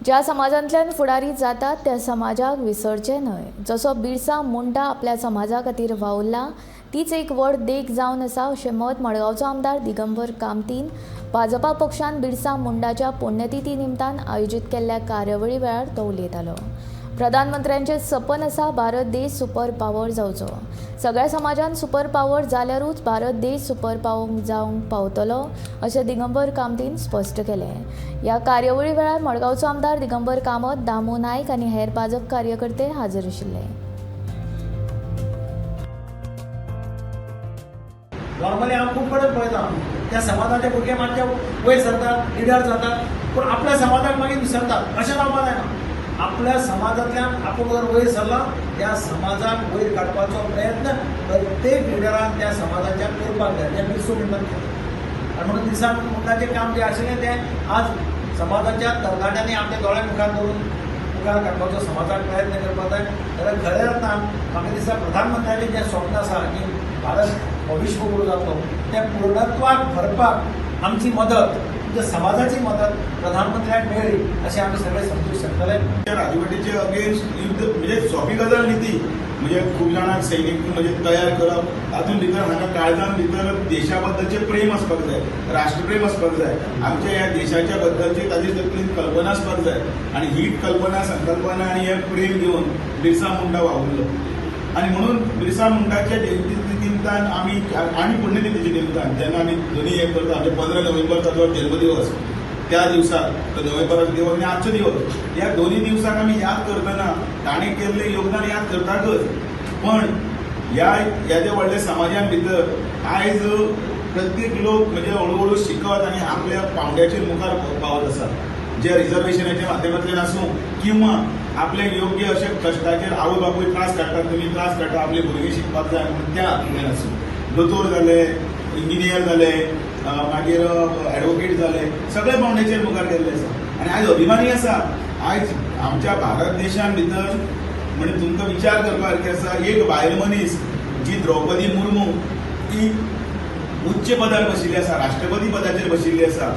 ज्या समाजांतल्यान फुडारी जातात त्या समाजाक विसरचें न्हय. जसो बिरसा मुंडा आपल्या समाजा खातीर वावुरला तीच एक व्हड देख जावन आसा अशें मत मडगांवचो आमदार दिगंबर कामतीन भाजपा पक्षान बिरसा मुंडाच्या पुण्यतिथी निमतान आयोजीत केल्ल्या कार्यावळी वेळार तो उलयतालो. प्रधानमंत्र्यांचें सपन आसा भारत देश सुपर पावर जावचो. सगळ्या समाजान सुपर पावर जाल्यारूच भारत देश सुपर पावर जावंक पावतलो अशें दिगंबर कामतीन स्पश्ट केलें. ह्या कार्यावळी वेळार मडगांवचो आमदार दिगंबर कामत, दामू नायक आनी हेर भाजप कार्यकर्ते हाजीर आशिल्ले. नॉर्मली हांव खूब कडेन पळयता, त्या समाजाचे भुरगे मातशे वयर सरतात, लिडर जातात, पूण आपल्या समाजाक मागीर विसरतात. अशें जावपाक जायना. आपल्या समाजांतल्यान आपूण जर वयर सरला, त्या समाजाक वयर काडपाचो प्रयत्न प्रत्येक लिडरान त्या समाजाच्या करपाक जाय. तें बिरसू मुंडान केलें आनी म्हणून बिरसा मुंडाचें काम जें आशिल्लें तें आज समाजाच्या तरणाट्यांनी आमच्या दोळ्या मुखार दवरून मुखार काडपाचो समाजाक प्रयत्न करपाक जाय. जाल्यार खऱ्या अर्थान म्हाका दिसता, प्रधानमंत्र्याचें जें स्वप्न आसा की भारत हो विश्वगुरू जातलो, तें पूर्णत्वाक व्हरपाक आमची मदत, तुमच्या समाजाची मदत प्रधानमंत्र्याक मेळ्ळी अशें आमी सगळे समजूंक शकतले. त्या राजवटीचे अगेन्स्ट युद्ध म्हणजे सोंपी गजाल न्ही ती. म्हणजे खूब जाणांक सैनीक म्हणजे तयार करप, तातूंत भितर हांगा काळजान भितर देशा बद्दलचें प्रेम आसपाक जाय, राष्ट्रप्रेम आसपाक जाय, आमच्या ह्या देशाच्या बद्दलची ताजी तकलीन कल्पना आसपाक जाय. आनी ही कल्पना, संकल्पना आनी हें प्रेम घेवन बिरसा मुंडा वावुरलो. आनी म्हणून बिरसा मुंडाच्या जयंती निमतान आमी आनी पुण्यतिथीच्या निमतान जेन्ना आमी दोनी हें करता, आमचे 15 नोव्हेंबर ताचो जल्मदिवस, त्या दिवसाक तो नोव्हेंबराचो दिवस आनी आजचो दिवस, ह्या दोनी दिवसाक आमी याद करतना ताणें केल्लें योगदान याद करताकच, पण ह्या येद्या व्हडल्या समाजान भितर आयज प्रत्येक लोक म्हणजे हळू हळू शिकत आनी आपल्या पावंड्याचेर मुखार पावत आसा. जे रिजर्वेशनाच्या माध्यमांतल्यान आसूं किंवा आपले योग्य अशे कश्टाचेर आवय बापूय त्रास काडटात, तुमी त्रास काडटा, आपली भुरगीं शिकपाक जाय म्हणून, त्या हातूंतल्यान आसूं, दोतोर जाले, इंजिनियर जाले, मागीर एडवोकेट जाले, सगळे पावंड्याचेर मुखार गेल्ले आसा. आनी आयज अभिमानी आसा. आयज आमच्या भारत देशान भितर म्हणजे तुमकां विचार करपा सारकें आसा, एक बायल मनीस जी द्रौपदी मुर्मू, ती उच्च पदार बशिल्ली आसा, राष्ट्रपती पदाचेर बशिल्ली आसा.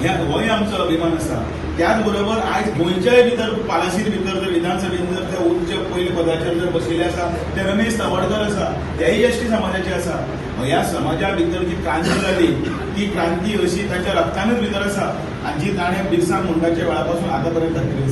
ह्या होय आमचो अभिमान आसा. त्याच बरोबर आयज गोंयच्याय भितर पालासीर भितर जर विधानसभेन जर त्या उच्च पयल्या पदाचेर जर बशिल्ले आसा, ते रमेश तवडकर आसा, तेय एसटी समाजाचे आसा. ह्या समाजा भितर जी क्रांती जाली, ती क्रांती अशी ताच्या रक्तानच भितर आसा आनी जी ताणें बिरसा मुंडाच्या वेळा पासून आतां पर्यंत दाखयली आसा.